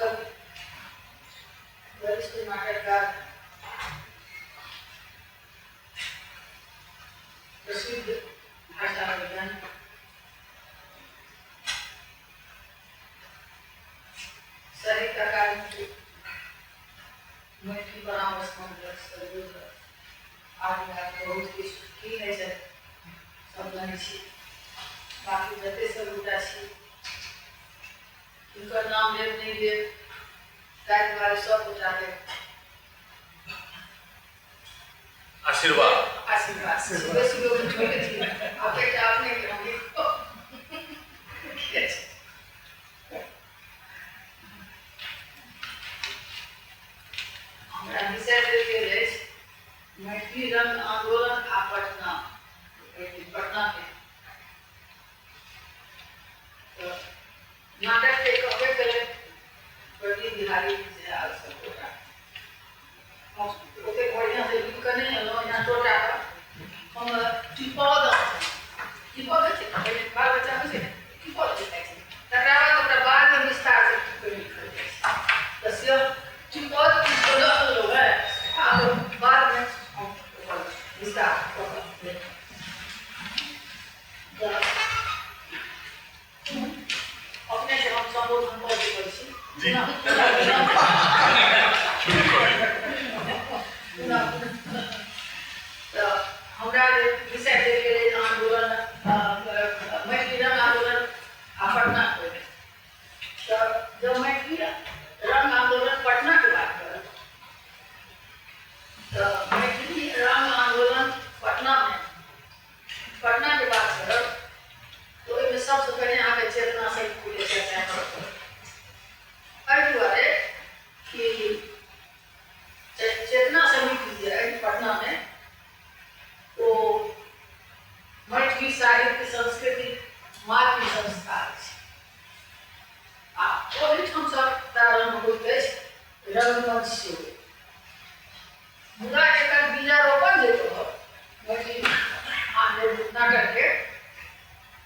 कवि, वरिष्ठ नाटककार, प्रसिद्ध भाषा वैज्ञानिक, साहित्य अकादमी के मैथिली परामर्श मंडलक सहयोग आदि आदि बहुत किछु की नहि छै, सब जानै छी। बाकी जते सब गोटा छी हिनकर नाम लेब नहि लेब, ताहि दुआरे सब गोटाके आशीर्वाद आशीर्वाद। सुबह सुबह उठि गेथिन, आब एकटा अपने के हम हमरा विषय देल गेल अछि मैथिली रंग आंदोलन आ पटना, पटनामे तऽ नाटक के कहबे केलनि प्रदीप बिहारी जे आर सब गोटा। ओतेक बढ़िआँ से लिख कऽ नहि एलहुँ, एना टोटा कऽ हम टिपऽ दऽ टिपऽ दै छै, पहिले बाल बच्चा होइ छै ने, टिपऽ दै छै, तकरा बाद ओकरा बादमे विस्तारसँ टिपऽ लिखल जाइ छै। तऽ से टिपऽ दऽ लेलहुँ हेँ, आब बादमे हम ओकर विस्तार कऽ कऽ। अपने के हम संबोधन कऽ चुकल छी। जी। शुरू करी। तऽ हमरा जे विषय देल गेलै आंदोलन, मैथिली रंग आंदोलन आ पटना के, तऽ जब मैथिली रंग आंदोलन पटना के बात करब तऽ मैथिली रंग आंदोलन पटना में, पटना के बात करब तऽ ओहिमे सबसँ पहिने अहाँके चेतना समितिके चर्चा करऽ पड़त। एहि दुआरे कि चेतना समिति जे अछि पटनामे, ओ मैथिली साहित्य संस्कृति मातृ संस्था अछि आ ओहिठामसँ प्रारम्भ होइत अछि रंगमंच सेहो। मुदा एकर बीजारोपण जे कहब मैथिली नाटकके,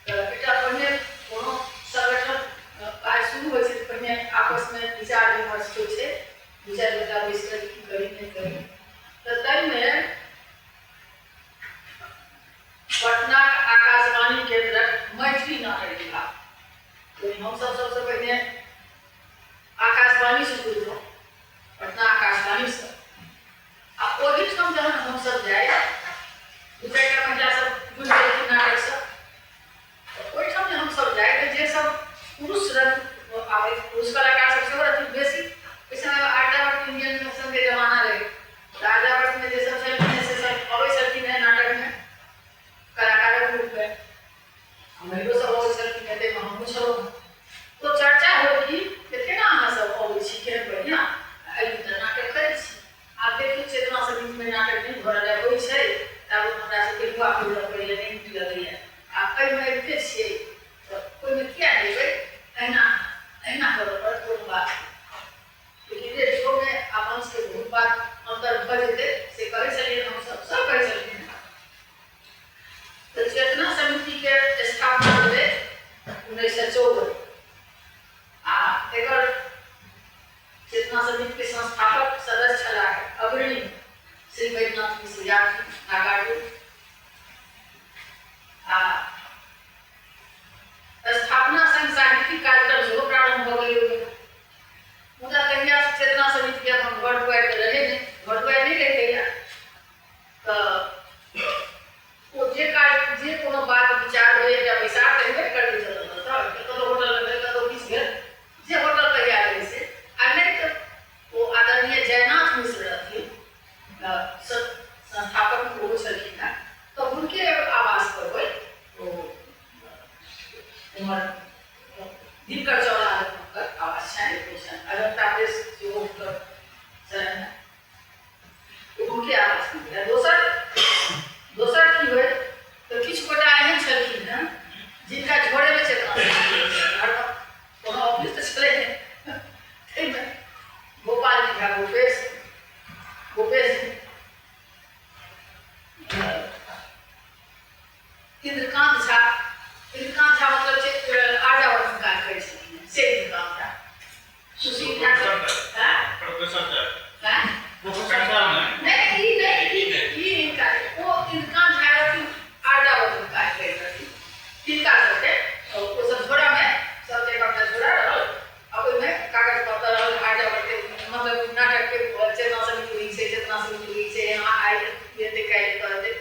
तऽ एकटा पहिने कोनो संगठन काज शुरू होइ छै तऽ पहिने आपसमे विचार विमर्श होइ छै, दू चारि गोटा बैसि कऽ की करी नहि करी। तऽ ताहिमे पटनाक आकाशवाणी केन्द्रक मैथिली नाटक विभाग, हमसभ सबसँ पहिने आकाशवाणीसँ जुड़लहुँ, पटना आकाशवाणीसँ। आ ओहिठाम जहन हमसभ जाइ, दू चारिटा महिला सब जुड़ि गेलखिन नाटकसँ, तऽ ओहिठाम जे हमसभ जाइ तऽ जे सब पुरुष रंग आबै, पुरुष कलाकार सब सेहो रहथिन बेसी। ओहि समयमे आर्यावर्त इंडियन फैशनके जमाना रहै, तऽ आर्यावर्तमे जे सब छलखिन से सब अबै छलखिन हेँ नाटकमे कलाकारक रूपमे, आ महिलो सब अबै छलखिन हेँ, ताहिमे हमहूँ छलहुँ हेँ। तो चर्चा होइ कि जे केना अहाँ सब अबै छी, केहन बढ़िआँ एहि तऽ नाटक करै छी, आब देखियौ चेतना समितिमे नाटक नहि भऽ रहल होइ छै, तब हमरा सबके रुआ पहिरऽ पड़ैए, नहि नीक लगैए, आब एहिमे अबिते छियै तऽ ओहिमे किया नहि एबै, अहिना अहिना करऽ पड़त, कोनो बात नहि। लेकिन रेडियोमे आ मंचके बहुत बात अन्तर भऽ जेतै से कहै छलियै हमसभ, सब कहै छलखिन। तऽ चेतना समितिके स्थापना भेलै 1954 आ एकर चेतना समितिके संस्थापक सदस्य छलाह अग्रणी श्री वैद्यनाथ मिश्र यात्री नागार्जुन। आ स्थापना संग साहित्यिक कार्यक्रम सेहो प्रारंभ भऽ गेलै ओहिमे। मुदा तहिया चेतना समितिके अपन घर दुआरि तऽ रहै नहि, घर दुआरि नहि रहै तहिया, तऽ ओ जे कार्य जे कोनो बात विचार भेलै, एकटा बैसार तऽ हेबे करतै जतऽ ततऽ, कतहु होटलमे भेल, कतहु किछु भेल, जे होटल तहिया रहै से। आ नहि तऽ ओ आदरणीय जयनाथ मिश्र रहथिन, संस्थापक ओहो छलखिन हेँ, तऽ हुनके आवास पर होइ, ओ उम्हर दिनकर चौराहा हुनकर आवास छनि, अजन्ता प्रेस सेहो हुनकर छलनि हेँ, हुनके आवास भेल। दोसर दोसर की होइ तऽ किछु गोटा एहन छलखिन हेँ जिनका झोरेमे चेतना घरमे कोनो ऑफिस तऽ छलै नहि, ताहिमे गोपाल जी झा गोपेश, गोपेश जी, इन्द्रकान्त झा, इन्द्रकान्त झा मतलब जे आर्यावर्त काज करै छलखिन से इन्द्रकान्त झा, सुशील झा सब। हँ प्रोफेसर साहब। हँ प्रोफेसर साहब ने। नहि, ई नहि, ई हिनका, ओ इनका झा रहथिन, आर्जावत हुनका कहैत रहथिन। तिनका सबके ओ सब झोरामे सबके एक एकटा झोरा रहल आ ओहिमे कागज पत्तर रहल आर्जावत के, मतलब नाटकके चेतना समिति ई छै, चेतना समिति ई छै, यहाँ आइ हेतै, काल्हि हेतै,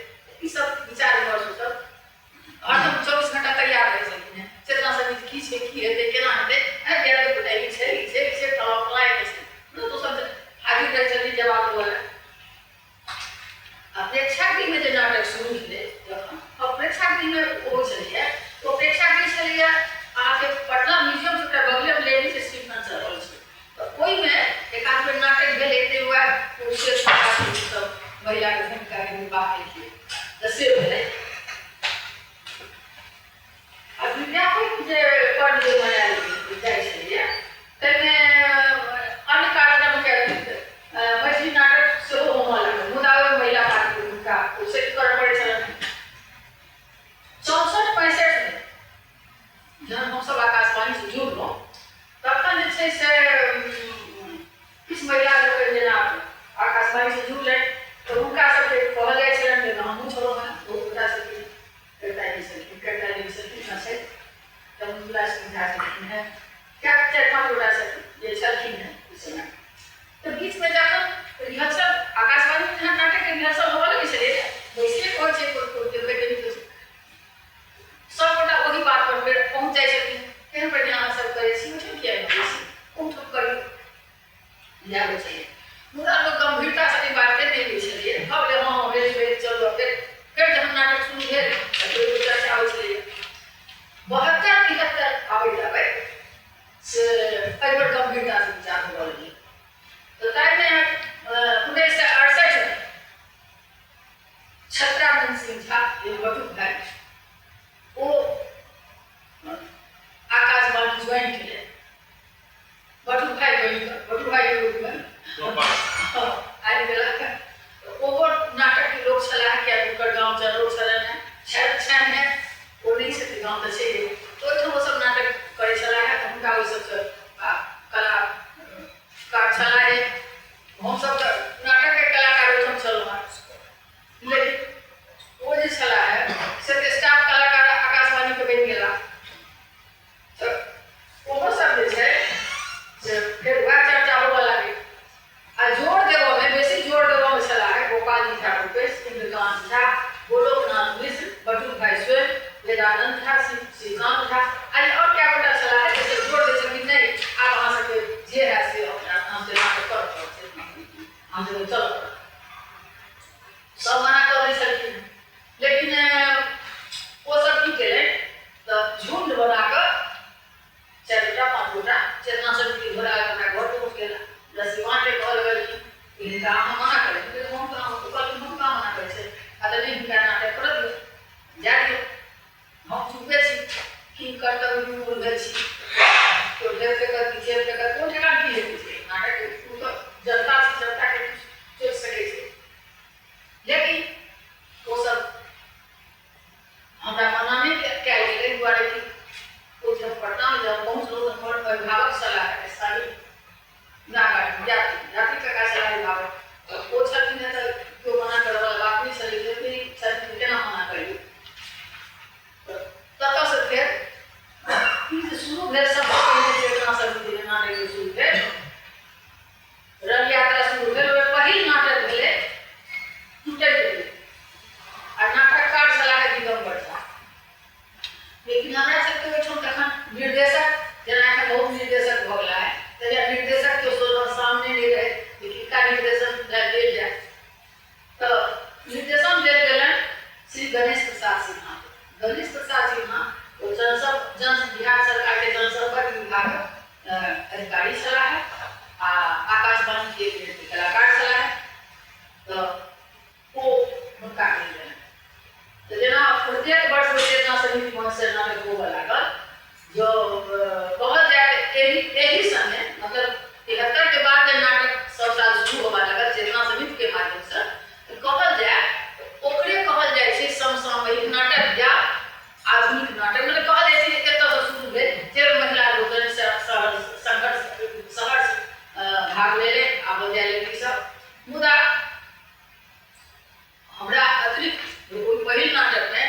ई सब विचार विमर्श सब हरदम 24 घंटा तैयार रहै छलखिन हेँ। चेतना समिति की छै, की हेतै, केना हेतै, आइ गोटा ई छै, ई छै, ई छै, फलाँ फलाँ ई छै, तऽ ओ सब हाजिर रहै छलखिन जवाब देबऽ लए। आ प्रेक्षागृहमे जे नाटक शुरू भेलै जखन, आ प्रेक्षागृहमे ओ छलैए, ओ प्रेक्षागृह छलैए अहाँके पटना म्यूजियम सबटा बगलेमे लेडीज स्टीफन हॉल छै, तऽ ओहिमे एक आध बेर नाटक भेलै तऽ वएह पुरुषे सब महिलाके भूमिकाके निर्वाह केलखिन, तऽ से भेलै। आ विद्यापति जे पर्व जे मनायल जाइ छलैए ताहिमे अन्य कार्यक्रमके अतिरिक्त मैथिली नाटक सेहो होमऽ लागल, मुदा ओहि महिला पात्रके भूमिका प्रोत्साहित करऽ पड़ै छलनि। 64-65मे जहन हमसभ आकाशवाणीसँ जुड़लहुँ तखन जे छै से किछु महिला लोकनि जेना आकाशवाणीसँ जुड़लनि तऽ हुनका सबके कहल जाइ छलनि जे हमहूँ छलहुँ हेँ, बहुत गोटा छलखिन, कविता जी छलखिन, कविता जी छलखिन हँ, छथि, तमुला सिंह झा छलखिन हेँ, 4-5 गोटा छथिन जे छलखिन हेँ ओहि समय। तऽ बीचमे जखन रिहर्सल आकाशवाणीमे जहन नाटकके रिहर्सल होबऽ लगै छलै, बैसले कहै छै कोइ कोइ देखैत नहि, सबगोटा ओहि बात पर फेर पहुँच जाइ छलखिन, केहन बढ़िआँ अहाँ सब करै छी, ओहिठाम किया नहि करै छी, ओहुठाम करियौ, इएह होइ छलै। मुदा लोक गम्भीरतासँ एहि बातके नहि लै छलैए। भऽ गेलै, हँ हँ भेल भेल, चलू। फेर फेर जहन नाटक शुरू भेल तऽ फेर चर्चा होइ छलैए। 72-73 आबैत आबैत से एहिपर गम्भीरतासँ विचार होबऽ लगलै। तऽ ताहिमे 1968मे छत्रानन्द सिंह झा जे बटुक भाइ, ओ आकाशवाणी ज्वाइन केलनि बटुक भाइ बनि कऽ, बटुक भाइके रूपमे आबि गेला। ओहो नाटकके लोक छलाह, किएक हुनकर गाँव चरौर छलनि हेँ, छनि हेँ, ओ नहि छथिन, गाँव तऽ छै, ओहिठाम ओसभ नाटक करै छलाह हेँ, तऽ हुनका ओहि सबसँ कलाकार छलाह हे। हमसभ तऽ नाटकके कलाकार ओहिठाम छलहुँ हेँ, लेकिन ओ जे छलाह हे से तऽ स्टाफ कलाकार आकाशवाणीके बनि गेला। तऽ ओहो सब जे छै से फेर वएह चर्चा होबऽ लागै। आ जोर देबऽमे, बेसी जोर देबऽमे छलाह हे गोपालजी झा रूपेश, इन्द्रकान्त झा, गोलोकनाथ मिश्र, बटुक भाई स्वयं, वेदानन्द झा, श्रीकान्त झा आदि आओर कए गोटा छलाह हे जे जोर दै छलखिन, नहि आब अहाँ सबके जे है से अपना अहाँ नाटक करऽ पड़त, अहाँ सबके चलऽ पड़त। सब मना कऽ दै छलखिन, लेकिन ओ सब की केलनि तऽ झुण्ड बना कऽ 4 गोटा 5 गोटा चेतना समिति घोड़ा हमरा घर पहुँच गेला। रसीमाके कहल गेलखिन कि हिनका अहाँ मना करै, हम कहलखिन हम कहाँ मना करै छै, आ तऽ नहि हिनका नाटक करऽ दियौ, जाय दियौ, हम चुपे छी, की कर्तव्य विमूढ़ भेल छी, केओ ढेर फेकत कि जेल फेकत, कोन ठेकान की हेतै छै, नाटक ओ तऽ जनता छै, जनताके किछु सोचि सकै छै। लेकिन ओ सब हमरा मना नहि कयल गेल एहि दुआरे कि ओ जब पटनामे जब पहुँचलहुँ तऽ हमर अभिभावक छलाह स्थानीय नागार्जुन यात्री, यात्री काका छलाह अभिभावक, ओ छलखिन हेँ, तऽ केओ मना करऽवला बात नहि छलै, लेकिन छलखिन केना मना करियौ। ततऽसँ फेर ई जे शुरू भेल सबसँ पहिने चेतना समिति नाटक जे शुरू भेल, रथ यात्रा शुरू भेल, ओहिमे पहिल नाटक भेलै टूटैत गेलै आ नाटककार छलाह दिगम्बर झा। लेकिन हमरा सबके ओहिठाम तखन निर्देशक, जेना एखन बहुत निर्देशक भऽ गेला है, तहिया निर्देशक के सोझाँ सामने नहि रहै जे किनका निर्देशन देल जाय, तऽ निर्देशन देल गेलनि श्री गणेश प्रसाद सिन्हा। गणेश प्रसाद सिन्हा ओ जन बिहार सरकारके जनसंपर्क विभागक अधिकारी छलाह आ आकाशवाणीके कलाकार छलाह, तऽ ओ हुनका मिल गेलनि। तऽ जेना प्रत्येक वर्ष चेतना समिति मंचसँ नाटक होबऽ लागल, जो कहल जाय तऽ एहि समय मतलब 73 के बाद जे नाटक सब साल शुरू होबऽ लागल चेतना समितिके माध्यमसँ, तऽ कहल जाय ओकरे कहल जाइ छै समसामयिक नाटक या आधुनिक नाटक। मतलब कहल जाइ छै जे एतऽसँ शुरू भेल जे महिला लोकनि संघर्ष सहर्ष भाग लेले आबऽ जाय लगली सब। मुदा हमरा अतिरिक्त ओहि पहिल नाटकमे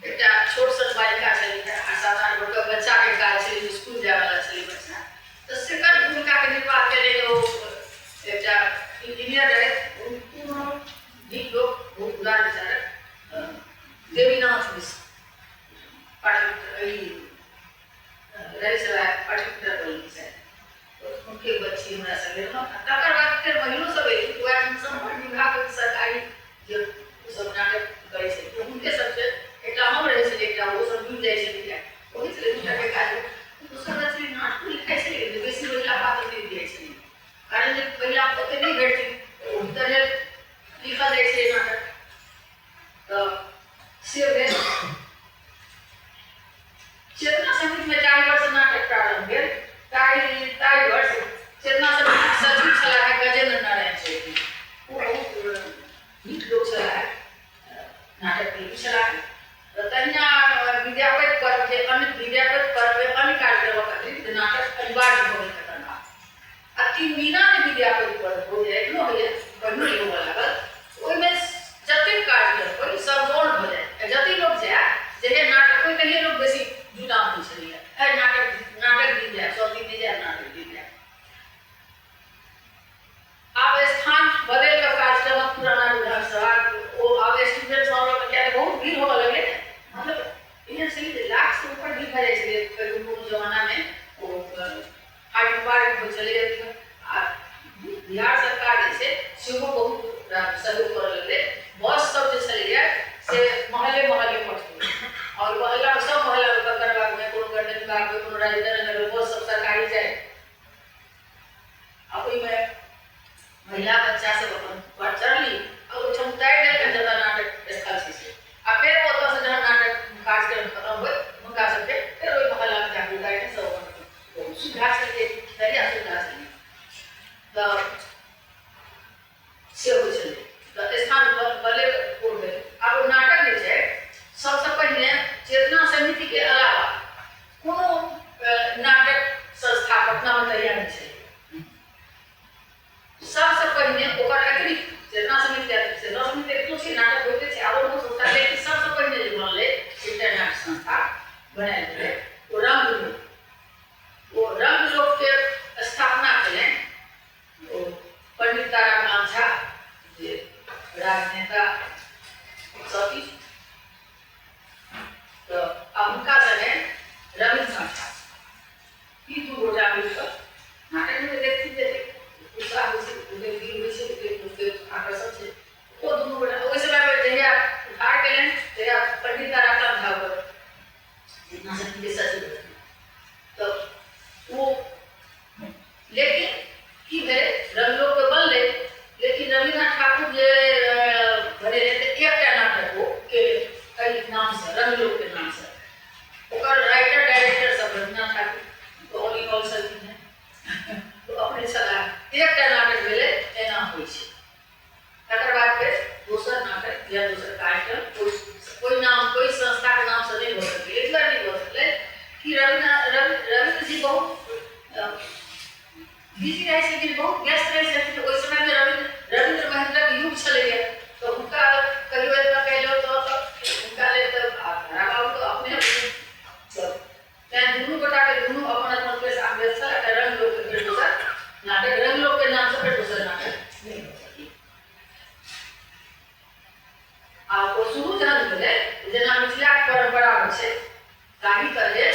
एकटा छोट सन बालिका छलै, 7-8 वर्षक बच्चाके काज छलै, स्कूल जायवला छलै बच्चा, तऽ सेकर भूमिकाके निर्वाह केने ओ एकटा इंजीनियर रहै, नीक लोक, बहुत उदार विचारक, देवीनाथ मिश्र, पाटलिपुत्र रहै छलाह, पाटलिपुत्र कॉलोनी से। हुनके बच्ची हमरा संगे रहल। तकर बाद फेर महिलो सब एलखिन, वएह सम्पर्क विभाग सरकारी जे सब नाटक करै छलखिन हुनके सबके एकटा हम रहै छलियै, एकटा ओ सब जुड़ि जाइ छलियै, ओहि छलै दूटाके काज। दोसर बात छलै नाटको लिखाइ छलै, बेसी महिला पात्र नहि दियै छलै, कारण जे महिला ओते नहि भेटथिन, ओहि तरहे लिखल जाइ छलै नाटक। तऽ से भेल। चेतना समितिमे जाहि वर्ष नाटक प्रारम्भ भेल ताहि वर्ष चेतना समितिक सचिव छलाह गजेन्द्र नारायण चौधरी। ओ बहुत नीक लोक छलाह, नाटक प्रेमी छलाह। तऽ तहिना विद्यापति पर्व जे अन्य विद्यापति पर्वमे अन्य कार्यक्रमक अतिरिक्त नाटक अनिवार्य भऽ गेल। तकर बाद आ 3 महीना जे विद्यापति पर्व होइए, एखनो होइए, पहिनो होबऽ लागल, ओहिमे जतेक कार्यक्रम होइ सब गौण भऽ जाय, जतेक लोक जाय जहिया नाटक होइ तहिये लोक बेसी जुटान होइ छलैए। नाटक नाटक दिन जायब, सब दिन नहि जायब, नाटक दिन जायब। आब स्थान बदलि कऽ कार्यक्रमक पुराना विधानसभा ओ आब स्टूडेंट हॉलमे, किएक बहुत भीड़ होबऽ लगलै, मतलब एहन छलै जे लाखसँ ऊपर भीड़ भऽ जाइ छलै कहियो कोनो जमानामे। ओ हाट मुबारक होइ छलै आ बिहार सरकार जे छै सेहो बहुत सहयोग करऽ लगलै। बस सब जे छलैए से मोहल्ले मोहल्ले पठबै, आओर मोहल्लामे सब मोहल्लामे कंकड़बागमे, कोनो गर्दनीबागमे, कोनो राजेंद्र नगरमे बस सब सरकारी जाइ आ ओहिमे महिला बच्चा सब अपन पर चढ़ली आ ओहिठाम उतारि देलकनि जतऽ नाटक स्थल छै से, आ फेर ओतऽसँ जहन नाटक कार्यक्रम खतम होइत हुनका सबके फेर ओहि मोहल्लामे जाकऽ उतारि कऽ सब अपन बहुत सुविधा छलै, तहिया सुविधा छलै, तऽ से होइ छलै। तऽ स्थान भले ओ भेल। आब ओ नाटक जे छै सबसँ पहिने चेतना समितिके अलावा कोनो नाटक संस्था पटनामे तहिया नहि छलै। सबसँ पहिने ओकर अतिरिक्त चेतना समिति, चेतना समिति एखनो छै, नाटक होइते छै, आरो बहुत संस्था, लेकिन सबसँ पहिने जे बनलै एकटा नाटक संस्था बनायल गेलै ओ रंगलोक। ओ रंगलोकके स्थापना केलनि ओ पंडित ताराकांत झा, जे राजनेता सब किछु, तऽ आ हुनका संगे रविन्द्रनाथ ठाकुर, ई दू गोटा मिल कऽ नाटकमे देखथिन जे उत्साह होइ छै, ओते भीड़ होइ छै, ओते आकर्षण छै। ओ दुनू गोटा ओहि समयमे जहिया उठार केलनि तहिया पंडित ताराकांत झा ओकर चेतना समितिके सचिव रहथिन। तऽ ओ लेकिन की भेलै, रंगलोकके बनलै, लेकिन रविन्द्रनाथ ठाकुर जे बनेलै तऽ एकटा नाटक ओ केलै एहि नामसँ, रंगलोकके नामसँ। ओकर राइटर डायरेक्टर सब Rabindranath Thakur all in all छलखिन हेँ, अपने छलाह। एकटा नाटक भेलै एना होइ छै। तकर बाद फेर दोसर नाटक या दोसर कार्यक्रम कोइ नाम कोइ संस्थाके नामसँ नहि भऽ सकलै। एहि दुआरे नहि भऽ सकलै कि रविन्द्र जी बहुत बिजी रहै छलखिन, बहुत व्यस्त रहै छलखिन। ओहि समयमे रविन्द्र महेन्द्रक युग छलैए, तऽ हुनका कहियो एतना कहियो तऽ हुनका लेल तऽ बाबू तऽ अपने, तैँ दुनू गोटाके दुनू अपन अपन पेशामे व्यस्त छल। एकटा रंगलोकके फेर दोसर नाटक, रंगलोकके नामसँ फेर दोसर नाटक नहि भऽ सकलै। आ ओ शुरू जहन भेलै, जेना मिथिलाके परम्परा होइ छै ताहि तरहे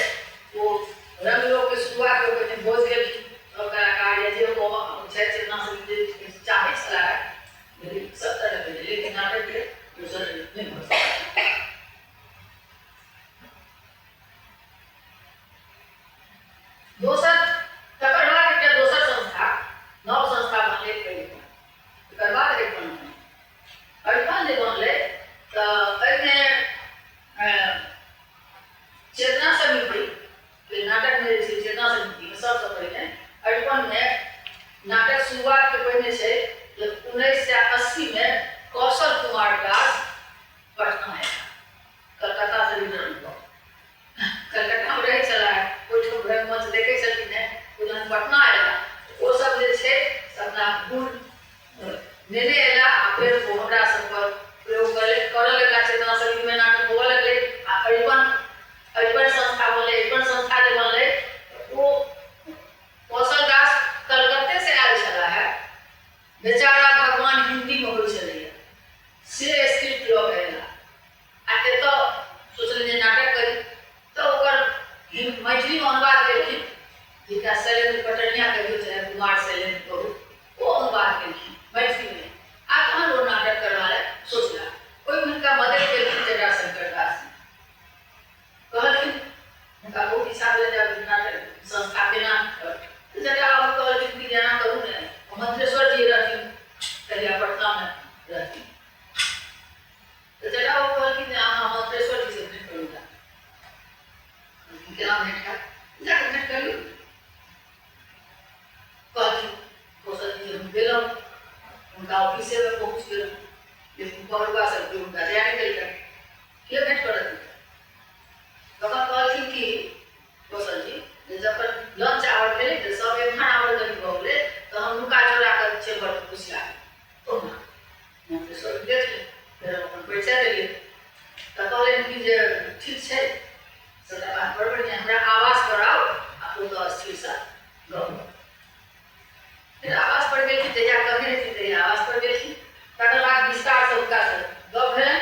ओ रंगलोकके शुरुआत पहिने भोज गेलखिन सब कलाकार या जे ओ छै चेतना समिति जे चाहै छलाह, लेकिन सब तरह भेलै, लेकिन नाटकके दोसर नहि भऽ सकल। दोसर तकर बाद एकटा दोसर संस्था, नव संस्था बनलै अरिपन। तकर बाद अरिपन बनलै। अरिपन जे बनलै तऽ एहिमे चेतना समिति के नाटकमे जे छै, चेतना समितिमे सबसँ पहिने अरिपनमे नाटक शुरुआतके पहिने छै जे 1980मे कौशल कुमार दास पटना आयल, कलकत्तासँ रिटर्न कऽ। कलकत्तामे रहै छलाह, ओहिठाम रंगमंच देखै छलखिन हेँ। ओ जहन पटना अयला ओ सब जे छै नेने अयला आ फेर ओ हमरा सब पर प्रयोग करऽ लगला। चेतना समितिमे नाटक होबऽ लगलै आ अरिपन अरिपन संस्था बनलै। अरिपन संस्था जे बनलै, ओ कौशल दास कलकत्ते से आयल छलाह है। बेचारा भगवान हिन्दीमे होइ छलैया से स्क्रिप्ट लऽ कऽ अयला आ एतऽ सोचलनि जे नाटक करी, तऽ ओकर मैथिलीमे अनुवाद केलखिन, जिनका शैलेन्द्र पटनिया कहियौ चाहे कुमार शैलेन्द्र कहू, ओ अनुवाद केलखिन मैथिलीमे आ तहन ओ नाटक करबा लए सोचला। ओहिमे हुनका मदद केलखिन जटाशंकर दास। कहलखिन, हुनका बहुत इच्छा भेलै जे नाटक संस्था केना। जटा बाबू कहलखिन कि एना करू ने, मंत्रेश्वर जी रहथिन तहिया, पटनामे रहथिन, तऽ जटा बाबू कहलखिन जे अहाँ मंत्रेश्वर जी से भेंट करू। केना भेंट हैत? जाकऽ भेंट करियौ। कहलखिन कौशल जी, हम गेलहुँ, हुनका ऑफिसेमे पहुँच गेलहुँ, लेकिन पहलुआ सब केओ हुनका जाय नहि देलकनि। के भेंट करत? तखन कहलखिन कि कौशल जी जे जखन लंच आवर भेलै तऽ सब एम्हर आवर कनि भऽ गेलै, तऽ हम नुका चोरा कऽ चेम्बरमे घुसिया गेलहुँ। ओहुना मंत्रेश्वर देखली, फेर हम अपन परिचय देलियै, तऽ कहलनि कि जे ठीक छै, सबटा बात बड़ बढ़िआँ, हमरा आवास पर आउ आ ओतऽ स्थिरसँ गप। फेर आवास पर गेलखिन। जहिया कहने रहथिन तहिया आवास पर गेलखिन। तकर बाद विस्तारसँ हुनकासँ गप भेलनि।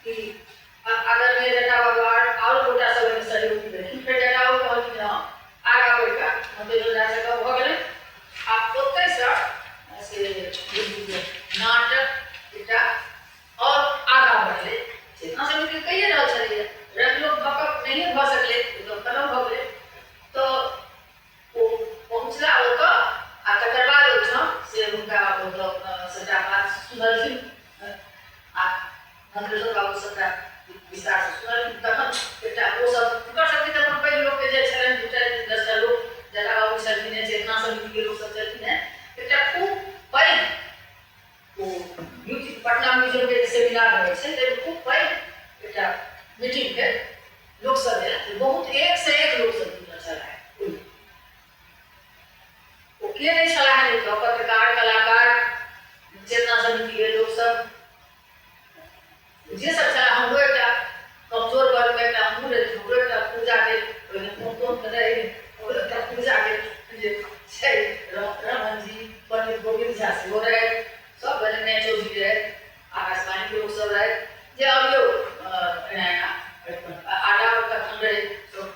कि आदरणीय जटा बाबू आओर गोटा सब एहिमे सहयोगी भेलखिन। फेर जटा बाबू कहलखिन, हँ, आगाँ बढ़ि कऽ मंत्रेश्वर झा से गप भऽ गेलै आ ओतहिसँ से नाटक एकटा आओर आगाँ बढ़लै। चेतना समिति कहिए रहल छलैए, रंगलोक भऽ कऽ नहिए भऽ सकलै, ओ तऽ खतम भऽ गेलै। तऽ ओ पहुँचला ओतऽ आ तकर बाद ओहिठाम से हुनका ओतऽ सबटा बात सुनलखिन आ मंत्रेश्वर बाबू सबटा विस्तारसँ सुनलखिन। तखन एकटा ओ सब हुनकर सबके तऽ अपन पैघ लोकके जे छलनि, दूटा 10टा लोक, जटा बाबू छलखिन हेँ, चेतना समितिके लोक सब छलखिन हेँ, एकटा खूब पैघ ओ म्यूजिक पटना म्यूजियमके जे सेमिनार रहै छै, ताहिमे खूब पैघ एकटा मीटिंग भेल। लोकसभ आयल बहुत, एक से एक लोकसभ जुटल छलाह। ओ के नहि छलाह हे, पत्रकार, कलाकार, चेतना समितिके लोकसभ जे सब छलाह। हमरो एकटा कमजोर वर्गमे एकटा हमहूँ रही, हमरो एकटा पूजा भेल। ओहिमे कोन कोन रहै, हमरो एकटा पूजा भेल जे छै, रमन जी, पंडित गोविंद झा सेहो रहथि, सब गणेश चौधरी रहथि, आकाशवाणीके लोक सब रहथि जे अबियौ एना एना आटा तखन रहै सब।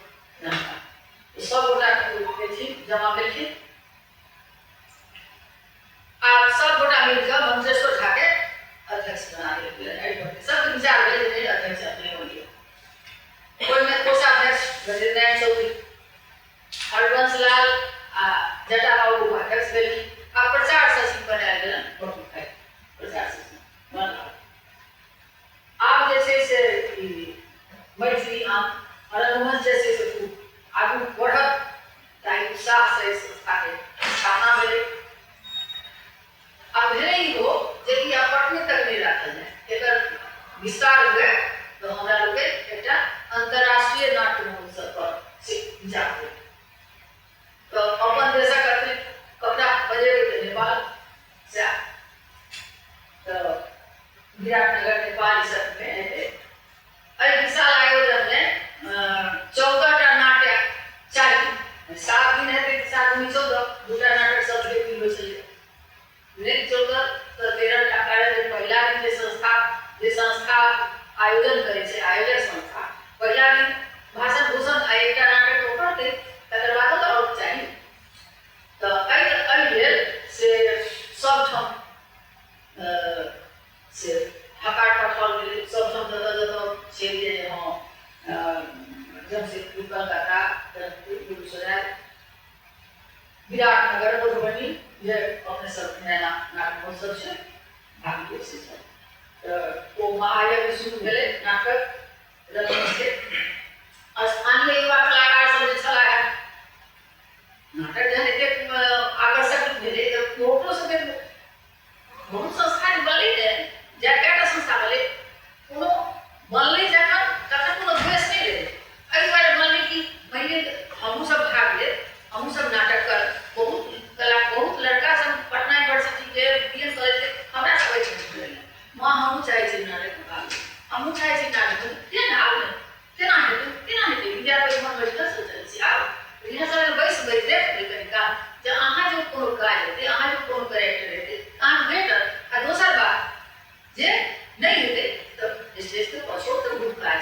सब गोटा एथिन, जमा भेलखिन आ सब गोटा मिलकऽ मंत्रेश्वर झाके अध्यक्ष बना देलखिन। सबके विचार भेलै जे नहि, अध्यक्ष अपने बनियौ। ओहिमे कोषाध्यक्ष गजेन्द्र नारायण चौधरी, हरवंश लाल आ जटा बाबू उपाध्यक्ष भेलखिन आ प्रचार सचिव बनायल गेलनि बटुक भाइ, प्रचार सचिव बनला। आब जे छै से ई मैथिली आ रंगमंच जे छै से खूब आगू बढ़त, ताहि उत्साहसँ एहि संस्थाके स्थापना भेलै। आब भेलै इहो जे ई आब पटने तक नहि राखल जाय, एकर विस्तार हुए, तऽ हमरा लोकनि एकटा अन्तर्राष्ट्रीय नाट्य महोत्सव पर से विचार भेल। तऽ अपन देशक अतिरिक्त ककरा बजेबै? तऽ नेपाल सएह, तऽ विराटनगर, नेपाल, ई सबमे हेतै। एहि विशाल आयोजनमे 14टा नाट्य चाही।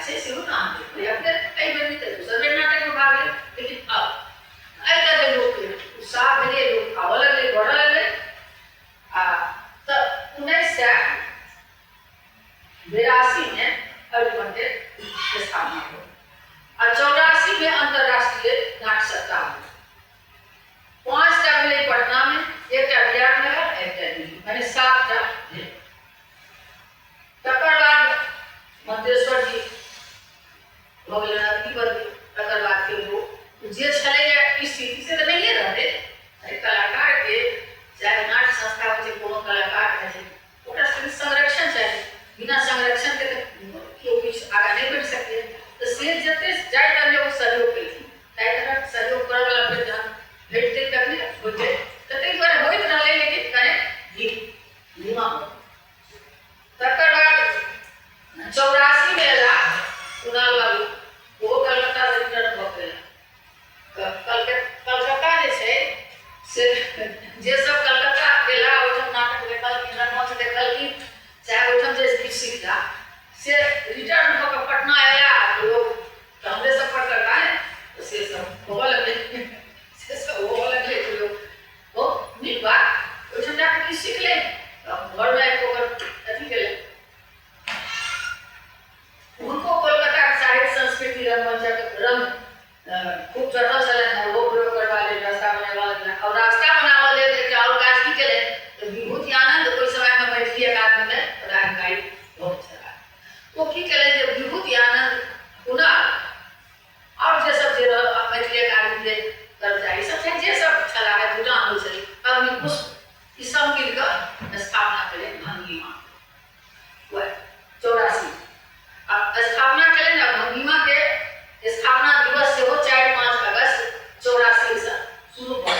छै सेहो ने अहाँ देखबै। आ फेर एहि बेर नहि तऽ दोसर बेर नाटकमे भाग लेब, लेकिन आउ। एहि तरहे लोकके उत्साह भेलै, लोक आबऽ लगलै, बढ़ऽ लगलै। आ तऽ 1982मे अरिपनके स्थापना भेल आ 84मे अन्तर्राष्ट्रीय नाट्य सप्ताह भेल। 5टा भेलै पटनामे, एकटा विराटनगर, एकटा दिल्ली, माने 7टा भेल। तकर बाद मंत्रेश्वर जी भऽ गेलै अथी बदली। तकर बाद फेर ओ जे छलैए स्थिति से तऽ नहिए रहलै। अरे कलाकारके चाहे नाट्य संस्था होइ छै, कोनो कलाकार रहै छै, ओकरा सबके संरक्षण चाही। बिना संरक्षणके तऽ केओ किछु आगाँ नहि बढ़ि सकैए। तऽ से जते जाहि तरहे ओ सहयोग केलखिन ताहि तरहक सहयोग करऽवला फेर जहन भेटतै तखने होइतै। तऽ ताहि दुआरे होइत रहलै, लेकिन कने धीमा हो। तकर बाद 84मे एला कुणाल बाबू, ओहो कलकत्तासँ रिटर्न भऽ गेला। कलकत्ता जे छै से जे सब कलकत्ता गेला ओहिठाम नाटक देखलखिन, रंगमंच देखलखिन, चाहे ओहिठाम जे किछु सिखला, से रिटर्न भऽ कऽ पटना अयला। लोक तऽ हमरे सब पर करता ने, तऽ से सब होबऽ लगलै, से सब होबऽ लगलै। तऽ लोक बहुत नीक बात, ओहिठाम जाकऽ किछु सिखलै तऽ घरमे आबि कऽ ओकर अथी केलै। हुनको कोलकाताके साहित्य संस्कृति रंगमंचक रंग खूब चढ़ल छलनि। ओहो प्रयोग करबा लेल रास्ता बनेबा लगलनि। आओर रास्ता बनाबऽ लेल एकटा आओर काज की केलनि तऽ विभूति आनन्द ओहि समयमे मैथिली अकादमीमे पदाधिकारी भऽ गेल छलाह। ओ की केलनि जे विभूति आनन्द पुनः आओर जे सब जे मैथिली अकादमीके कर्मचारी सब छै, जे सब छलाह, जुटान होइ छलै, अग्निपुष्प, ई सब मिलकऽ स्थापना केलनि भंगिमा वएह 84। आ स्थापना केलनि आ भंगिमाके स्थापना दिवस सेहो 4-5 अगस्त 84सँ शुरू भऽ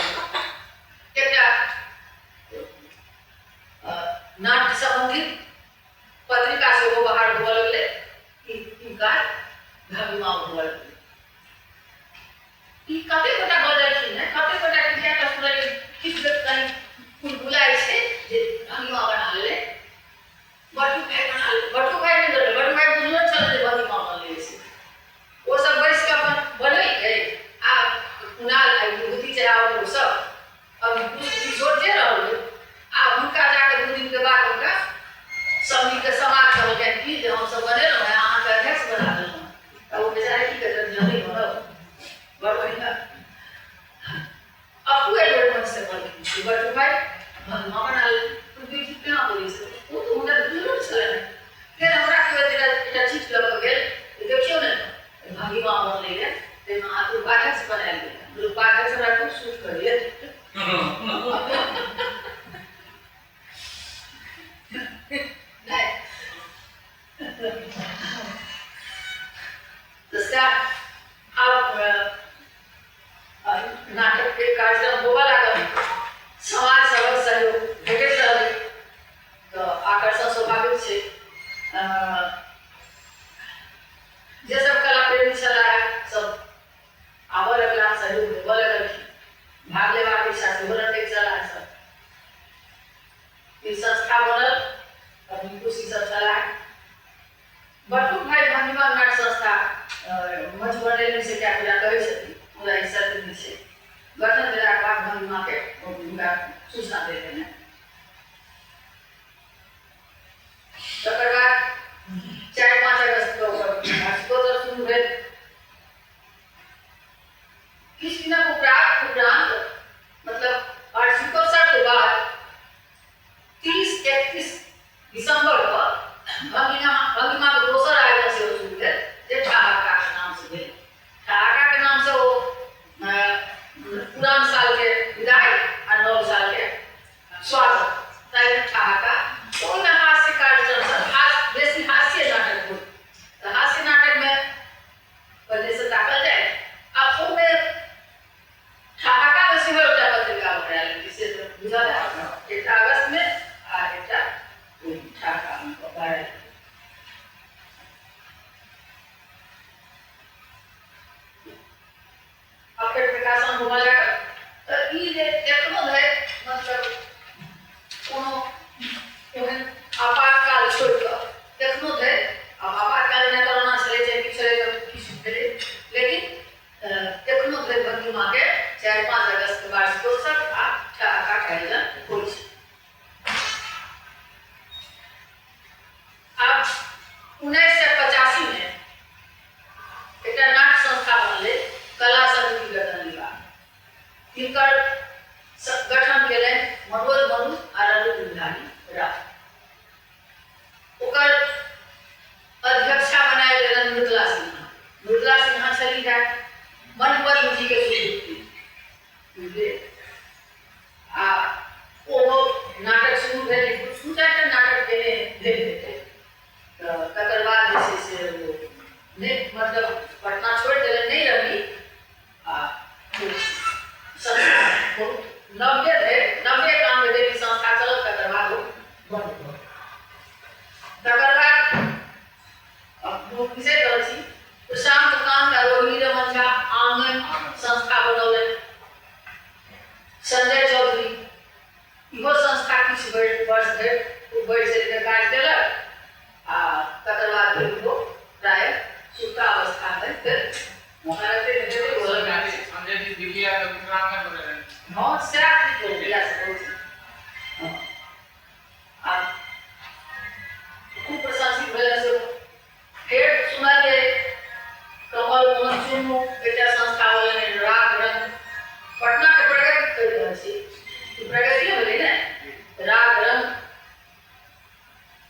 गेल। एकटा नाट्य सम्बन्धित पत्रिका सेहो बाहर होबऽ लगलै। ई काज भंगिमा होबऽ लगलै। ई कते गोटा बजलखिन हेँ, कते गोटा के किया सुनलियै, किछु लोक कनि कुलबुलाइ छै जे भंगिमा बना लेलै, बटू भाइ बना लेलै। बटू भाइ नहि बनेलै, बटू भाइ बुझलो छलै जे भंगिमा बनलै से। ओ सब बैस कऽ अपन बनेलकै आ कुणाल आ विभूति चढ़ावल ओ सब अब किशोर जे रहल होय। आ हुनका जाकऽ 2 दिनके बाद हुनका सब मिलके समाज कहलकनि कि जे हमसब बनेलहुँ हेँ, अहाँके अध्यक्ष बना देलहुँ हेँ। तऽ ओ बेचारे की कहतनि जे हम नहि बनब। बड़ बढ़िआँ अपू एडवर्ड से कहलखिन कि बटू भाइ भंगिमा बना लेलखिन। पृथ्वी केना बोलै छै, ओ तऽ हुनका बुझलो छलनि। फेर हमरा केओ एकटा चिट लऽ कऽ गेल, देखियौ ने भंगिमा बनलैए, ताहिमे अहाँके उपाध्यक्ष बनायल गेल। उपाध्यक्ष हमरा खूब सूट करैए। नहि तऽ सएह आब नाटकके कार्यक्रम होबऽ लागल, समाज सभक सहयोग भेटैत रहलै तऽ आकर्षण स्वाभाविक छै। जे सब कला प्रेमी छलाह सब आबऽ लगला, सहयोग देबऽ लगलखिन, भाग लेबाक इच्छा सेहो रखैत छलाह सब। ई संस्था बनल, खुशी सब छलाह। बटुक भाइ भंगिमा नाट्य संस्था मंच बनेलनि से कए गोटा कहै छथिन, मुदा ई सत्य नहि छै। गठन भेलाके बाद भंगिमाके हुनका सूचना देल गेलनि। तकर बाद 4-5 अगस्त के ओकर वार्षिकोत्सव शुरू भेल। किछु दिनक उपरांत, मतलब वार्षिकोत्सव के बाद 30-31 दिसंबर के भंगिमा के दोसर आयोजन सेहो शुरू भेल, जे ठहाका के नाम से भेल। ठहाका के नाम से ओ पुरान साल के विदाई आ नव साल के स्वागत, ताहि ठहाका। ओहिमे हास्य कार्यक्रम सब, बेसी हास्य नाटक होय। तऽ हास्य नाटक में पहिले से ताकल जाय आ ओहिमे ठहाका में सेहो एकटा पत्रिका बनायल गेल, से बुझल है, एकटा अगस्त में आ एकटा ठहाका में बनायल गेल। आ फेर प्रकाशन होबऽ लागल। तऽ ई जे एखनो धरि मतलब कोनो ओहन आपातकाल छोड़ि कऽ एखनो धरि, आब आपातकाल जेना कोरोना छलै, चाहे गेलखिन हेँ मणिपद्म जी के सुपुत्री, बुझलियै। आ ओ नाटक शुरू भेलै, दू चारिटा नाटक केने भेल हेतै, तऽ तकर बाद जे छै से ओ नहि, मतलब पटना छोड़ि देलनि, नहि रहली। आ संस्था बहुत 90 धरि, 90 91 धरि ई संस्था चलल, तकर बाद ओ बन्द भऽ गेल। तकर बाद बिसरि रहल छी, प्रशांत कांत आ रोहिणी रमन झा आंगन संस्था बनौलनि। संजय चौधरी, इहो संस्था किछु वर्ष धरि खूब बढ़ि चढ़ि कऽ काज केलक आ तकर बाद फेर इहो प्रायः सुप्तावस्थामे फेर संजय जी दिल्ली आके मिथिलांगन बनेलनि। हँ, सएह की कहू, इएह सब होइ छै। आ खूब प्रशंसित भेलै से। फेर सुनलियै कमल मोहन चुन्नू एकटा संस्था बनलनि राग रंग। पटनाके प्रगति कहि रहल छी, ई प्रगतिए भेलै ने। राग रंग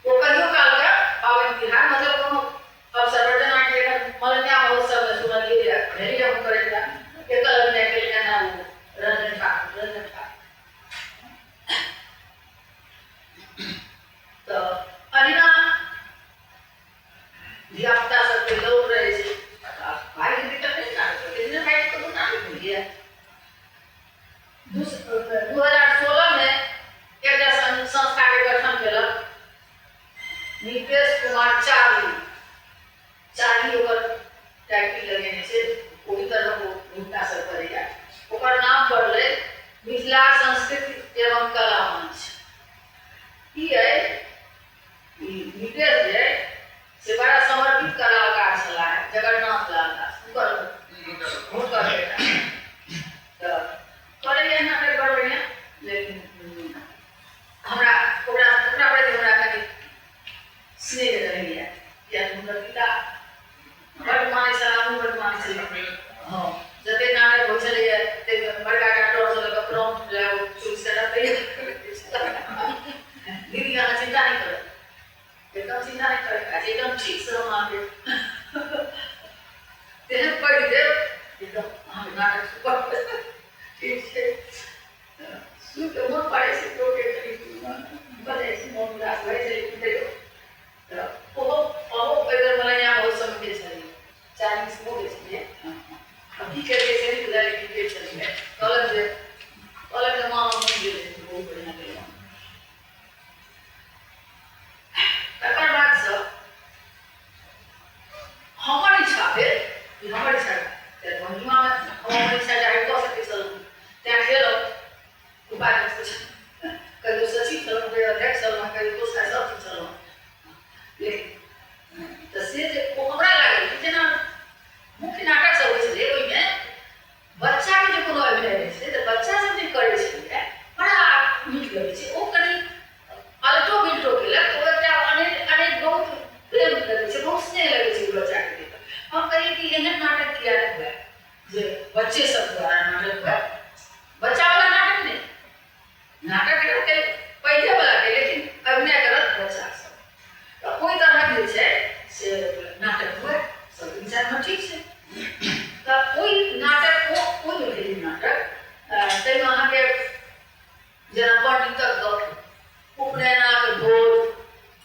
ओ कहियो कालके पाबनि तिहार, मतलब कोनो अवसर पर, जेनाकि एखन मलनिया महोत्सवमे सुनलियै जे भेलैए हुनकर एकटा एकल अभिनय केलकनि हेँ ओ रंजन ठाकुर, रंजन ठाकुर। तऽ अहिना धियापुता सबके लौट रहै छै। भाइके दिक्कत नहि, नाटक लेकिन भाइके कोनो नाटक होइए। 2016मे एकटा संस्थाके गठन केलक नीतीश कुमार चार्ली। चार्ली ओकर टाइटिल लगेने छै, ओहि तरहक ओ भूमिका सब करैए। ओकर नाम पड़लै मिथिला संस्कृति एवं कला मंच। ई अइ ई नीतीश जे से बड़ा समर्पित कलाकार छलाह, जगन्नाथ लाल दास हुनकर हुनकर बेटा। तऽ करैए नाटक बड़ बढ़िआँ, लेकिन हमरा ओकरा ओकरा प्रति हमरा कनि स्नेह रहैए, किएक हुनकर पिता बड्ड मानै छलाह, हमहूँ बड्ड मानै छलियै। हँ, जतेक नाटक होइ छलैए ताहिमे बड़का टा टॉर्च लऽ कऽ प्रॉम्प्ट लए ओ 24 घंटा तैयार करै। दीदी अहाँ चिन्ता नहि करब, एकदम चिन्ता नहि करब, एकदम ठीकसँ हम अहाँके तेहन पढ़ि देब, एकदम अहाँके नाटक सुपर। ठीक छै, सुनि कऽ मोन पड़ै छै लोकके कनि भऽ जाइ छै, मोन उदास भऽ जाइ छै, लेकिन तैयो तऽ ओहो ओहो एहि बेर मलैया महोत्सवमे गेल छलियै, चारि सेहो गेल छलियै। आब की करियै से नहि बुझाइ, लेकिन गेल छलियै। कहलक जे माँ हम नहि गेल, बहुत बढ़िआँ गेलहुँ। तकर बादसँ हमर इच्छा भेल कि हमर इच्छा भङ्गिमामे हम अपन इच्छा जाहिर कऽ सकै छलहुँ, तैँ खेलहुँ। उपाध्यक्ष कहियो सचिव छलहुँ, कहियो अध्यक्ष छलहुँ, कहियो कोषाध्यक्ष, सब चीज छलहुँ। लेकिन तऽ से जे ओ हमरा लागल कि जेना मुख्य नाटक सब होइ छलै, ओहिमे बच्चाके जे कोनो अभिनय रहै छलै तऽ बच्चा सब जे करै छलैए बड़ा नीक लगै छै। ओ कनि अलटो बिलटो केलक तऽ ओ एकटा अनेक अनेक बहुत प्रेम लगै छै, बहुत स्नेह लगै छै ओहि बच्चाके देख कऽ। हम कहियै कि एहन नाटक किया नहि हुए जे बच्चे सब द्वारा नाटक हुए, बच्चावला नाटक नहि, नाटक रहतै पहिलेवलाके लेकिन अभिनय करत बच्चा सब। तऽ ओहि तरहक जे छै से नाटक हुए, सबके विचारमे ठीक छै। तऽ ओहि नाटक ओ ओ जे भेलै नाटक, ताहिमे अहाँके जेना पंडितक गप, उपनयनाक भोज,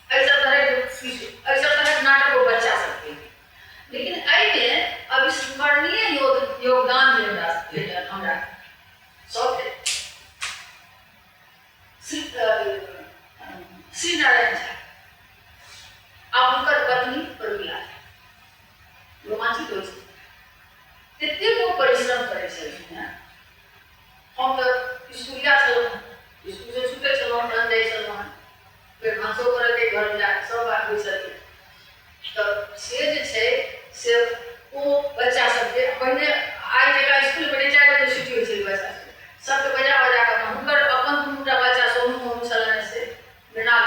एहि सब तरहक किछु एहि सब तरहक नाटक ओ बच्चा सबके। लेकिन एहिमे अविस्मरणीय योगदान जे हमरा भेटल, हमरा सबके श्री नारायण झा आ हुनकर पत्नी प्रमिला झा रोमांचित होइ छै। एतेक ओ परिश्रम करै छलखिन हेँ। हम तऽ स्कूलिया छलहुँ, स्कूलसँ छुटै छलहुँ, तहन जाइ छलहुँ हेँ, फेर भानसो करऽके, घर जा सब बात होइ छलै। तऽ से जे छै से ओ बच्चा सबके पहिने आइ जकाँ स्कूलमे नहि, 4 बजे छुट्टी होइ छलै, बच्चा सबके बजा बजा कऽ हुनकर अपन दुनूटा बच्चा सोनू मोनू छलनि, से मृणाल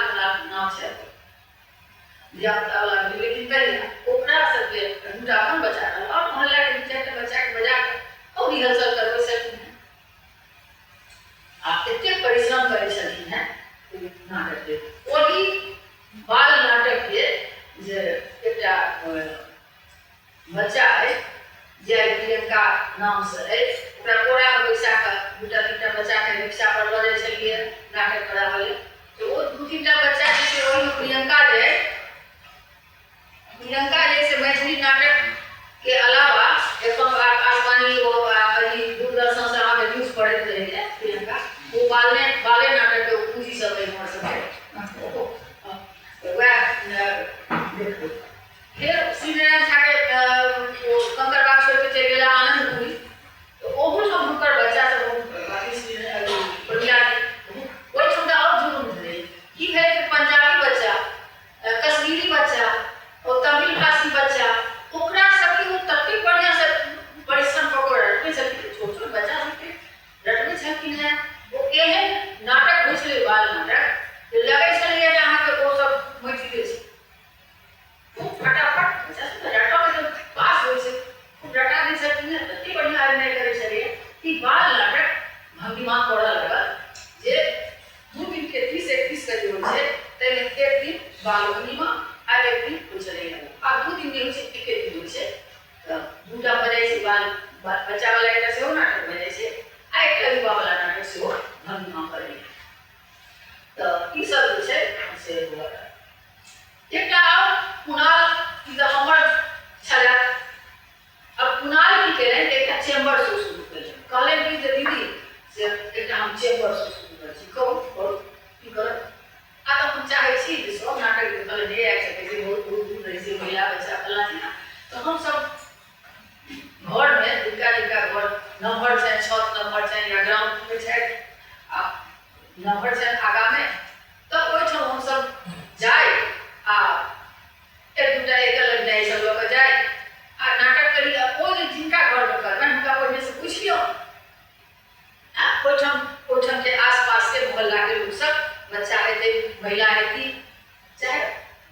नाम छै धियापुतावला भेलै, लेकिन तहिया ओकरा सबके दूटा अपन बच्चा रहल आओर मोहल्लाके 2 4टा बच्चाके बजा कऽ ओ रिहर्सल करबै छलखिन हेँ आ एतेक परिश्रम करै छलखिन हेँ नाटकके। ओही बाल नाटकके जे एकटा बच्चा अइ जे आइ प्रियंका नामसँ अछि, ओकरा कोरामे बैसा कऽ दूटा तीनटा बच्चाके रिक्शा पर लऽ जाइ छलियै नाटक कराबऽ लेल। तऽ ओ दू तीनटा बच्चा जे छै ओहिमे प्रियंका जे अइ, प्रियंका जे से मैथिली नाटक के अलावा एखन आकाशवाणी ओ दूरदर्शन से अहाँके न्यूज पढ़ैत रहैए प्रियंका, ओ बाले बाले नाटक के पूँजी सब अइ हमर सबके, वएह देखबै। फेर श्रीनारायण झा के ओ कंकड़बाग छोड़ि कऽ चलि गेला आनन्दपुरी, तऽ ओहूठाम हुनकर बच्चा सब प्रमिला ओहिठाम तऽ आओर जुलुम भेलै। की भेलै कि पंजाबी बच्चा, कश्मीरी बच्चा, ओ तमिल भाषी बच्चा, ओकरा सबके ओ ततेक बढ़िआँसँ परिश्रम कऽ कऽ रटबै छलखिन, छोट छोट बच्चा सबके रटबै छलखिन हेँ। ओ एहन नाटक होइ छलै बाल नाटक जे लगै छलैए जे अहाँके ओ सब मैथिले छै। खूब फटाफट बच्चा सब रटऽ के पास होइ छै, खूब रटा दै छलखिन हेँ, ततेक बढ़िआँ अभिनय करै छलैए कि बाल नाटक भंगिमा करऽ लागल जे 2 दिन के 30 31 के जे होइ छै ताहिमे एक दिन बाल भंगिमा आ एक दिन होइ छलैए। आब 2 दिन नहि होइ छै, एके दिन होइ छै। तऽ 2टा भऽ जाइ छै, बाल बच्चावला एकटा सेहो नाटक भऽ जाइ छै आ एकटा युवावला नाटक सेहो भंगिमा करैए। तऽ ई सब जे छै से हुअ। एकटा आओर कुणाल, ई तऽ हमर छलए। अब कुणाल की केलनि, एकटा चैम्बर शो शुरू केलनि। कहलनि कि जे दीदी से एकटा हम चैम्बर शो शुरू करै छी, कहू करू की करब। आ तऽ हम चाहै छी जे सब नाटक देखल नहि आबि सकै छै, बहुत दूर दूर रहै छै महिला बच्चा फल्लाँ चिल्लाँ, तऽ हमसब घरमे जिनका जिनका घर नम्हर छनि, छत नम्हर छनि या ग्राउंडमे छथि आ नम्हर छनि आगाँमे, तऽ ओहिठाम हमसब जाइ आ एक दूटा एकल अभिनय सब लऽ कऽ जाइ आ नाटक करी। आ ओ जे जिनका घरमे करबनि हुनका पहिनेसँ पूछि लियौ आ ओहिठाम ओहिठामके आसपासके मोहल्लाके लोकसब, बच्चा हेतै, महिला हेती, चाहे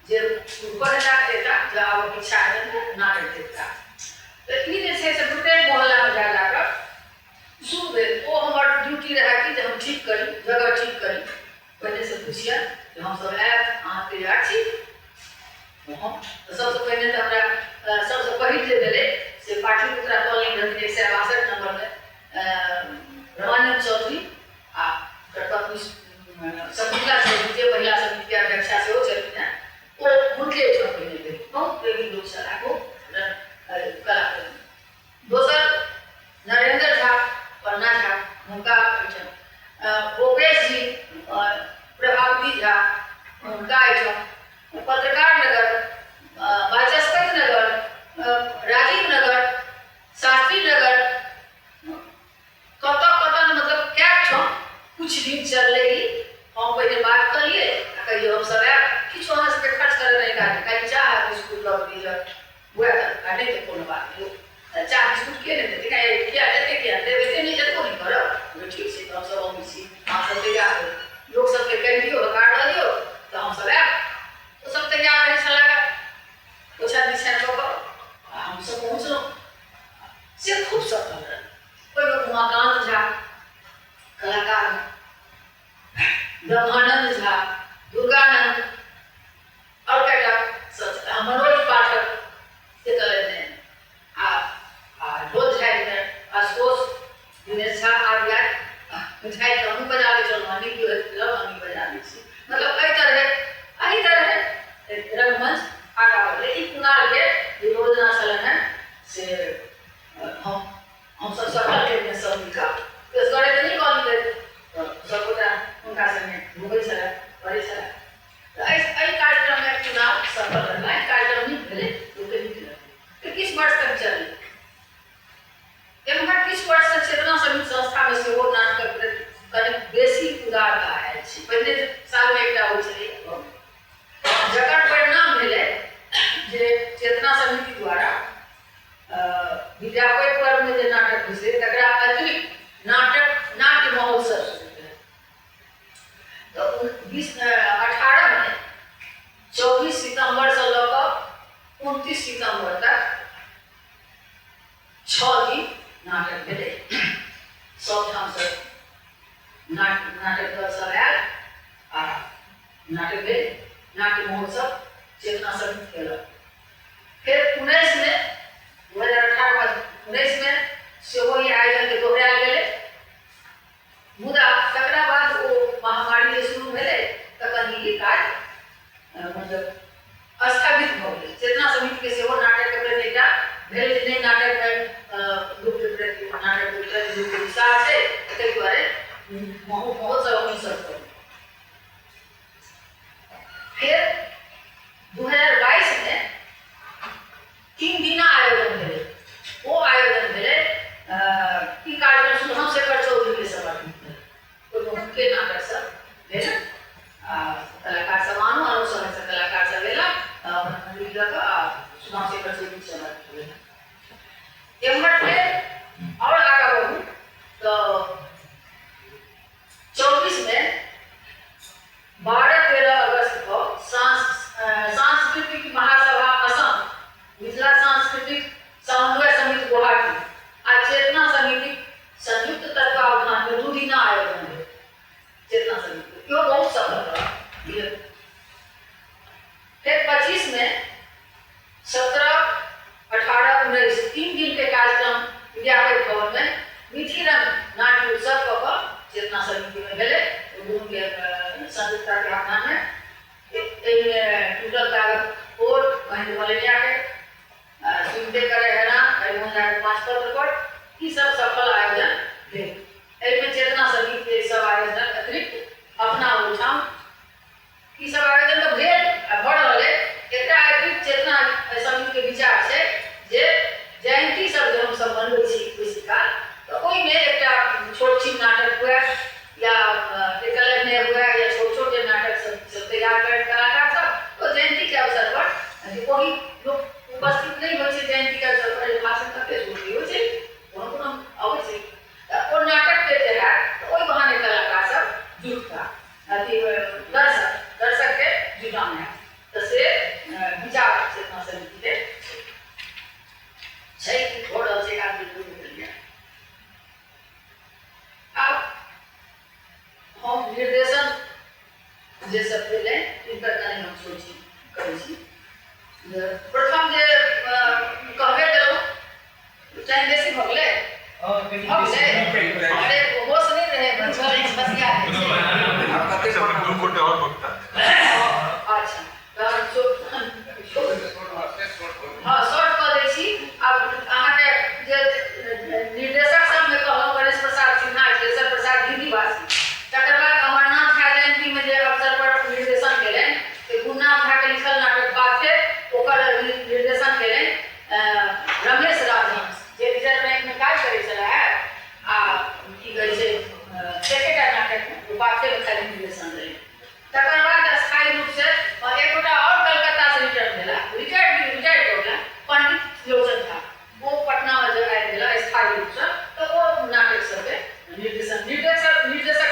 जे हुनकर हेता एता, जे आबऽके इच्छा हेतनि तऽ नाटक देखता। तऽ ई जे छै से प्रत्येक मोहल्लामे जा जा कऽ शुरू भेल। ओ हमर ड्यूटी रहए कि जे हम ठीक करी, जगह ठीक करी, पहिनेसँ पुछियनि जे हमसब आयब, अहाँ तैयार छी? हम तऽ सबसँ पहिने तऽ हमरा सबसँ पहिल जे भेलै से पाटलिपुत्रा कॉलोनी रहथिन 162 नम्बरमे रमानन्द चौधरी आ हुनकर पत्नी शकुन्तला चौधरी, जे महिला समितिके अध्यक्षा सेहो छलखिन हेँ, ओ हुनके एहिठाम पहिने भेल। बहुत प्रेमी लोक छलाह, खूब कला प्रेमी। दोसर नरेंद्र झा, पन्ना झा, हुनका एहिठाम, गोपेश जी, प्रभावती झा, हुनका एहिठाम, पत्रकार नगर, वाचस्पति नगर, राजीव नगर, शास्त्री नगर, कतऽ कतऽ मतलब कए ठाम किछु दिन चललै। ई हम पहिने बात कलियै आ कहियै हमसब आयब, किछु अहाँ सबके खर्च करऽ नहि काज, खाली चाह आ बिस्कुट लऽ कऽ दिअ वएह, आ नहि तऽ कोनो बात नहि। तऽ चाह बिस्कुट के नहि देतै? किया एते किया देब, एते नहि, एतबो नहि करब? ठीक छै, तऽ हमसब अबै छी, अहाँ सब तैयार रहू, लोक सबके कहि दियौ, हकार दऽ दियौ, तऽ हमसब आयब। ओ सब तैयार रहै छलाह, ओछा बिछान कऽ कऽ आ हमसब पहुँचलहुँ, से खूब सफल रहल। ओहिमे उमाकान्त झा कलाकार, ब्रह्मानंद झा, दुर्गानंद आओर कएटा सब, मनोज पाठक से कहलनि आ ढोल झाड़िमे आशुतोष, दिनेश झा आदि आदि झाड़ि कऽ हमहूँ बजा लै छलहुँ, नीक हमही बजा लै छी। मतलब एहि तरहे रंगमंच आगाँ बढ़लै। ई कुणालके जे योजना छलनि हेँ से हमसब सफल केलियनि सब मिलकऽ। एसगरे तऽ नहि कहलियै, तऽ सबगोटा हुनका संगे घुमै छलए, करै छलए। तऽ एहि कार्यक्रममे चुनाव सफल रहला, एहि कार्यक्रम नीक भेलै, लोकके नीक लगलै। तऽ किछु वर्ष तक चललै। एम्हर किछु वर्षसँ चेतना समिति संस्थामे सेहो नाटकक प्रति कनि बेसी उदारता आयल छै। पहिने सालमे एकटा होइ छलै, जकर परिणाम भेलै जे चेतना समिति द्वारा विद्यापति पर्वमे जे नाटक होइ छै तकरा अतिरिक्त नाटक नाट्य महोत्सव शुरू भेल। तऽ 2018 मे 24 सितम्बरसँ लऽ कऽ 29 सितम्बर तक 6 दिन नाटक भेलै। सब ठामसँ नाटक दल सब आयल आ नाटक भेल। नाट्य महोत्सव चेतना समिति केलक। फेर 19 मे 2018 3 दिन के कार्यक्रम विद्यापति भवन में मिथि रंग नाट्य उत्सव कऽ कऽ चेतना समिति में भेलै। दुनू के संयुक्ता के आह्वान में एहिमे टूटल कागज फोड़ महेंद्र मलेरिया के सुनते करे हैरान हरिमोहन झा के 5 पत्र पर ई सब सफल आयोजन भेल। एहिमे चेतना समिति के सब आयोजन अतिरिक्त अपना ओहिठाम ई सब आयोजन तऽ भेल आ भऽ रहल अइ। एकरा अतिरिक्त चेतना समिति के विचार छै जे जयंती सब जे हमसब मनबै छी बेसी काल तऽ ओहिमे एकटा छोट छिन नाटक हुए या एकलव्य हुए या छोट छोट जे नाटक सब तैयार करैत कलाकार सब ओ जयंती के अवसर पर ओहि लोक उपस्थित नहि होइ छै। जयंती के अवसर पर भाषण कते सुनती होइ छै, कोनो कोनो अबै छै तऽ ओ नाटक के जे हैत तऽ ओहि बहाने कलाकार सब जुटता, अथी दर्शक के जुटान हैत। तऽ से विचार चेतना समिति के छै कि भऽ रहल छै आदमी भेल। आब हम निर्देशन जे सब भेलै तिनकर कनि हम सोची करै छी। प्रथम जे कहबे केलहुँ टाइम बेसी भऽ गेलै। अरे होश नहि रहै, अच्छा हँ शॉर्ट कऽ दै छी। आब अहाँके जे निर्देशक सबमे कहलहुँ गणेश प्रसाद सिन्हा, केशव प्रसाद हिन्दी भाषी, तकर बाद अमरनाथ झा जयंतीमे जे अवसर पर निर्देशन केलनि से गुणनाथ झा के लिखल नाटक बाथे ओकर निर्देशन केलनि रमेश राजहंस जे रिजर्व बैंक में काज करै छलाह आ की कहै छै एकेटा नाटक बाथेमे खाली निर्देशन देलनि। तकर बाद स्थायी रूपसँ एक गोटा आओर कलकत्ता से रिटर्न भेला, रिटायर्ड भऽ गेला पंडित लोचन झा, ओ पटनामे जे आबि गेला स्थायी रूपसँ तऽ ओ नाटक सबके निर्देशक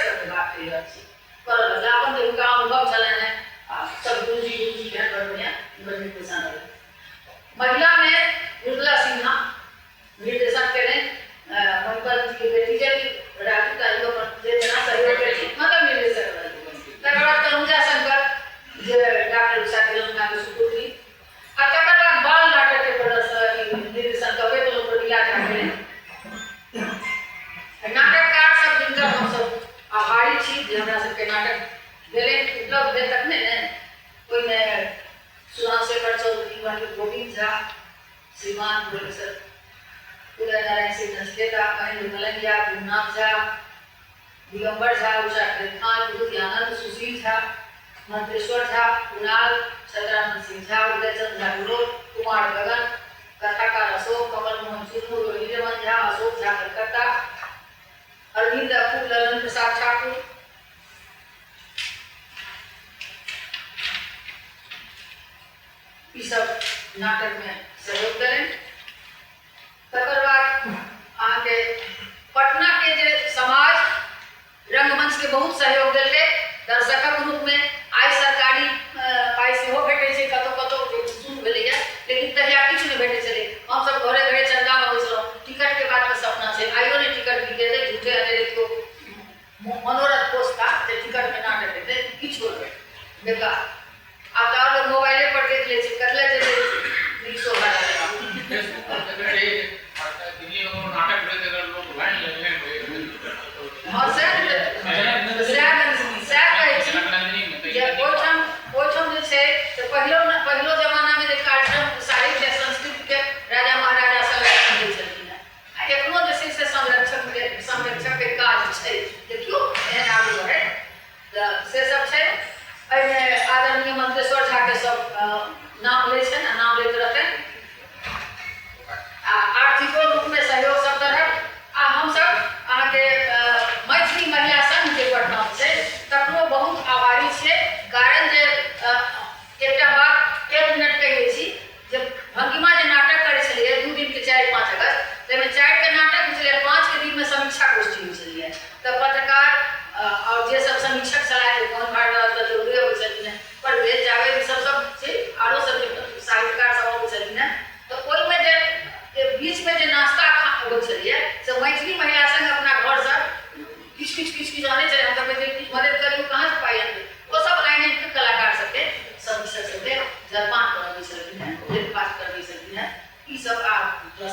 सबके बात कहि रहल छी करऽ लगला। अपन जे हुनका अनुभव छलनि हेँ आ सब गुरुजी केहन बड़ बढ़िआँ हुनकर निर्देशन रहलै। महिलामे मृदुला सिन्हा निर्देशन केलनि, मणिपद्म जीके बेटी जे राजू ताजू अपन जे जेना सहयोग केलखिन मतलब निर्देशक रहलखिन। तकर बाद तनुजा शंकर जे डॉक्टर उषा किरण के सुपुत्री, आ तकर बाद बाल नाटक के प्रदर्शन निर्देशन कहबे केलहुँ प्रमिला झा केलनि। नाटककार सब जिनकर हमसब आभारी छी जे हमरा सबके नाटक भेलै उपलब्ध भेल तखने ने, ओहिमे सुधांशु शेखर चौधरी, पंडित गोविंद झा, श्रीमान प्रोफेसर उदय नारायण सिंह नचकेता, महेंद्र मलंगिया, गुरुनाथ झा, दिगंबर झा, उषा खान, विभूति आनंद, सुशील झा, मंत्रेश्वर झा, कुणाल, सदानंद सिंह झा, उदयचंद झा गुरोल, कुमार गगन, कथाकार अशोक, कमल मोहन चुन्नू, रोहिणी रमन झा, अशोक झा कलकत्ता, अरविंद अपूर, ललन प्रसाद ठाकुर, ई सब नाटक में सहयोग देलनि। तकर बाद अहाँके पटना के जे समाज रंगमंच के बहुत सहयोग देलकै दर्शकक रूप में। आइ सरकारी पाइ सेहो भेटै छै कतौ कतौ शुरू भेलैए, लेकिन तहिया किछु नहि भेटै छलै। हमसब घरे घरे चन्दा मंगबै छलहुँ। टिकट के बात में सपना छै, आइयो नहि टिकट बिकेतै, झूठे अनेरे केओ मनोरथ पोसता जे टिकट में नाटक हेतै, किछु नहि बेकार। आब तऽ आओर लोक मोबाइले पर देख लै छै, कतले जेतै रिक्शो भाड़ा लगा। फेसबुक पर देखै रही दिल्ली में कोनो नाटक भेलै तकर लोक लाइन लगले रहै। हँ सएह सएह कहै छी जे ओहिठाम जे छै से पहिलो जमानामे जे कार्यक्रम साहित्य संस्कृतिके राजा महाराजा संरक्षण दै छलखिन हेँ, आ एखनो जे छै से संरक्षणके काज छै जे केओ एहन आगू बढ़ै तऽ से सब छै। एहिमे आदरणीय मंत्रेश्वर झा के सब नाम लै छनि आ नाम लैत रहतनि। आ आर्थिक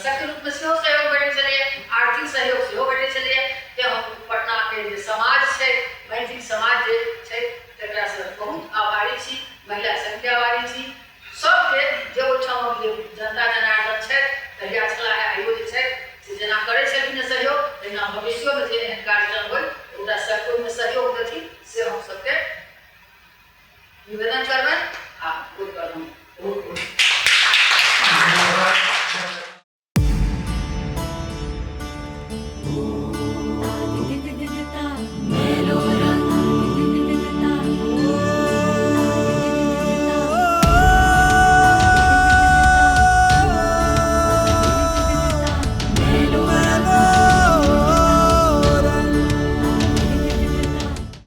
दर्शकके रूपमे सेहो सहयोग भेटै छलैए, आर्थिक सहयोग सेहो भेटै छलैए। तेँ हम पटनाके जे समाज छै, मैथिल समाज जे छै, तकरासँ बहुत आभारी छी, महिला संघके आभारी छी, सबके जे ओहिठामक जे